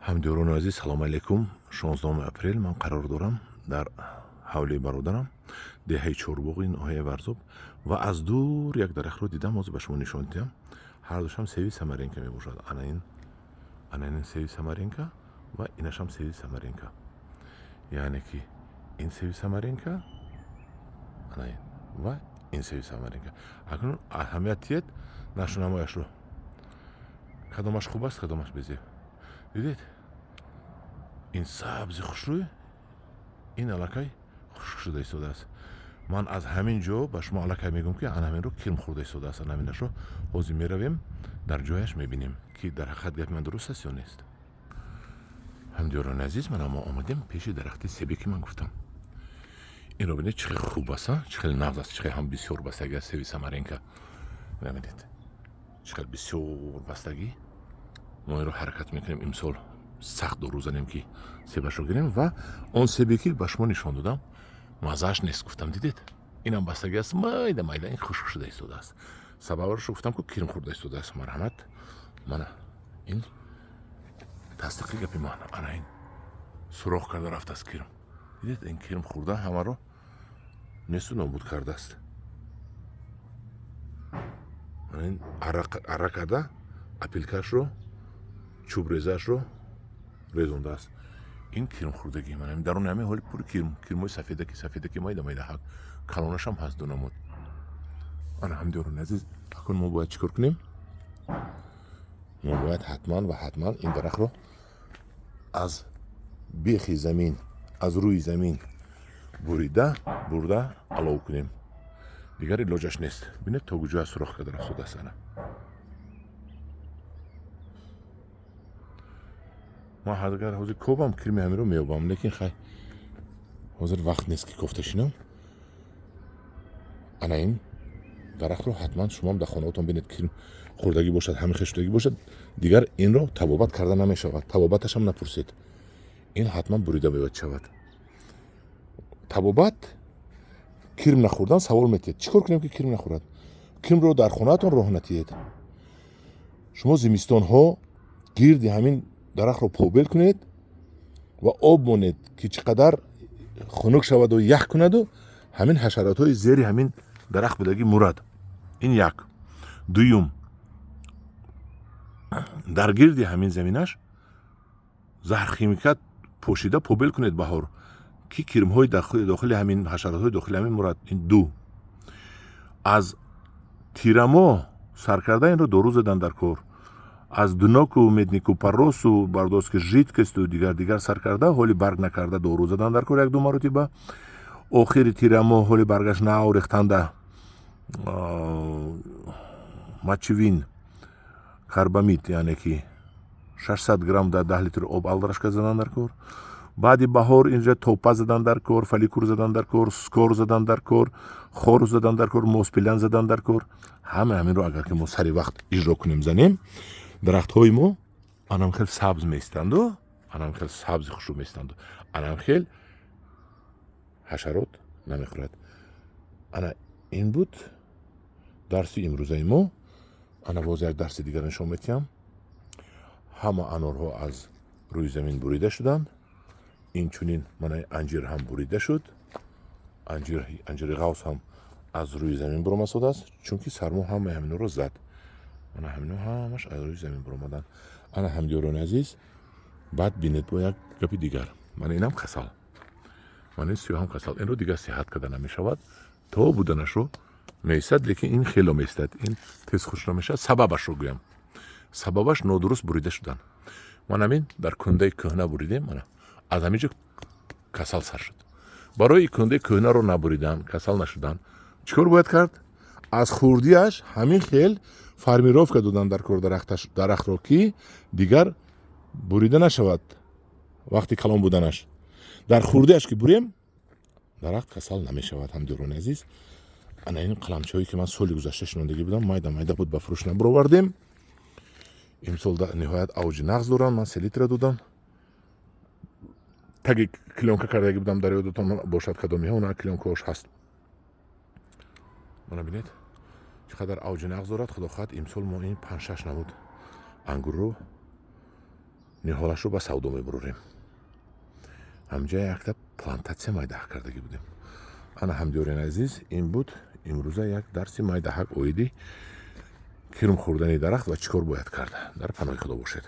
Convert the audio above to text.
Ҳамдиёрони азиз, салому алайкум. 16 апрел ман қарор дорам дар ҳавлии бародарам, деҳаи Чорбоғи ноҳияи Варзоб, ва аз дур як дарахтро дидам. Ҳозир ба шумо нишон диҳам. Ҳардушам севи самаренка мебошад. Ана ин, ана ин севи самаренка ва инашам севи самаренка, яъне ки ин севи самаренка, ана ин ва ин севи самаренка. Акнун аҳамият диҳед нашунамояшро, кадомаш хуб аст, кадомаш безеб. Дидед, ин сабзи хушрӯй, ин аллакай хушк шуда истодааст. Ман аз ҳамин ҷо ба шумо аллакай мегӯям, ки ана ҳаминро кирм хӯрда истодааст. Ана ҳаминашро ҳозир меравем, дар ҷояш мебинем, ки дар ҳақиқат гапи ман дуруст аст ё нест. Ҳамдиёрони азиз, мана мо омадем пеши дарахти себе, ки ман гуфтам. Инро бинед, чӣ хел хуб аст, чӣ хел нағз аст, чӣ хел ҳам бисёр бастагӣ аст севи самаренка. Бинед, чӣ хел бисёр бастагӣ. Мо инро ҳаракат мекунем, имсол сахт дору занем, ки себашро гирем. Ва он себе, ки ба шумо нишон додам, маззааш нест гуфтам, дидед, инам бастагӣ аст, майда майда, ин хушк шуда истодааст. Сабабашро гуфтам ку, кирм хӯрда истодааст. Марҳамат, мана ин тасдиқи гапи ман. Ана ин сурох карда рафтааст кирм. Дидед, ин кирм хӯрда, ҳамаро несту нобуд кардааст. Ин арра карда, опилкашро, чӯбрезаашро резондааст. Ин кирмхӯрдагӣ. Мана даруни ҳамин ҳоли пури кирм, кирмҳои сафедаки сафедаки, майда майда, ҳак калонашам ҳаст, ду намуд. Ана, ҳамдиёрони азиз, акун мо бояд чӣ кор кунем? Мо бояд ҳатман ва ҳатман ин дарахтро аз бехи замин, аз рӯи замин бурида бурда алов кунем. Дигар илоҷаш нест. Бинед, то куҷоя сурох карда рафтодааст. Ана ман агар ҳозир кобам, кирми ҳаминро меёбам, лекин хай, ҳозир вақт нест, ки кофта шинам. Ана ин дарахтро ҳатман шумоам дар хонаотон бинед, кирм хӯрдагӣ бошад, ҳамин хел шудагӣ бошад, дигар инро табобат карда намешавад. Табобаташам напурсед, ин ҳатман бурида бояд шавад. Табобат кирм нахӯрдан. Савол метиҳед, чӣ кор кунем, ки кирм нахӯрад? Кирмро дар хонаатон роҳ натиҳед. Шумо зимистонҳо гирди ҳамин дарахтро побел кунед ва об монед, ки чӣ қадар хунук шаваду ях кунаду ҳамин ҳашаротҳои зери ҳамин дарахт будагӣ мурад. Ин як. Дуюм, дар гирди ҳамин заминаш заҳрхимикат пошида побел кунед баҳор, ки кирмҳои дохили ҳамин, ҳашаротҳои дохили ҳамин мурад. Ин ду. Аз тирамоҳ сар карда инро дору задан дар кор, аз дноку, медный купоросу, бордоски жидкосту, дигар дигар сар карда, ҳоли барг накарда дору задан дар кор як ду маротиба. Охири тирамоҳ, ҳоли баргаш нав рехтанда, мочевин карбамид, яъне ки 600 грамм дар 10 литр об алрашка задан дар кор. Баъди баҳор инҷа топа задан дар кор, фоликур задан дар кор, скор задан дар кор, хорус задан дар кор, моспилан задан дар кор. Ҳама ҳаминро агар ки мо сари вақт иҷро кунем, занем, дарахтҳои мо анам хел сабз меистанду, анам хел сабзи хушрӯ меистанду, анам хел ҳашарот намехӯрад. Ана ин буд дарси имрӯзаи мо. Ана боз як дарси дигар нишон метиҳам. Ҳама анорҳо аз рӯи замин бурида шуданд. Инчунин мана анҷир ҳам бурида шуд. Анҷир, анҷири ғавс ҳам аз рӯи замин буромастодааст, чунки сармо ҳамаи ҳаминҳоро зад. Ана ҳаминҳо ҳамаш аз рӯи замин буромаданд. Ана, ҳамдиёрони азиз, баъд бинед, бо як гапи дигар. Мана инам касал, мана ин сиёҳам касал. Инро дигар сиҳат карда намешавад, то буданашро меистад, лекин ин хело меистад, ин тез хуш намешавад. Сабабашро гӯям. Сабабаш нодуруст бурида шудан. Ман ҳамин дар кундаи кӯҳна буридем, мана аз ҳамин ҷо касал сар шуд. Барои кундаи кӯҳнаро набуридан, касал нашудан чӣ кор бояд кард? Аз хурдиаш ҳамин хел формировка додан дар кор дарахтро, ки дигар бурида нашавад вақти калон буданаш. Дар хурдиаш ки бурем, дарахт касал намешавад. Ҳамдиёрони азиз, ана ин қаламчаҳое, ки ман соли гузашта шинондагӣ будам, майда майда буд, ба фурӯш набуровардем. Имсол ниҳоят авҷи нағз дорам. Ман селитра додам, таги клёнка кардагӣ будам. Дар ёдатон бошад, кадомиҳо, она клёнкаош ҳаст. Мана бинед, чӣ қадар авҷи нағз дорад. Худо хоҳад, имсол мо ин панҷ шаш намуд ангурро Ниҳолашро ба савдо мебурорем. Ҳамҷа якта плантатсия майдаҳак кардагӣ будем. Ана, ҳамдиёрини азиз, ин буд имрӯза як дарси майдаҳак оиди кирм хӯрдани дарахт ва чӣ кор бояд кард. Дар паноҳи Худо бошед.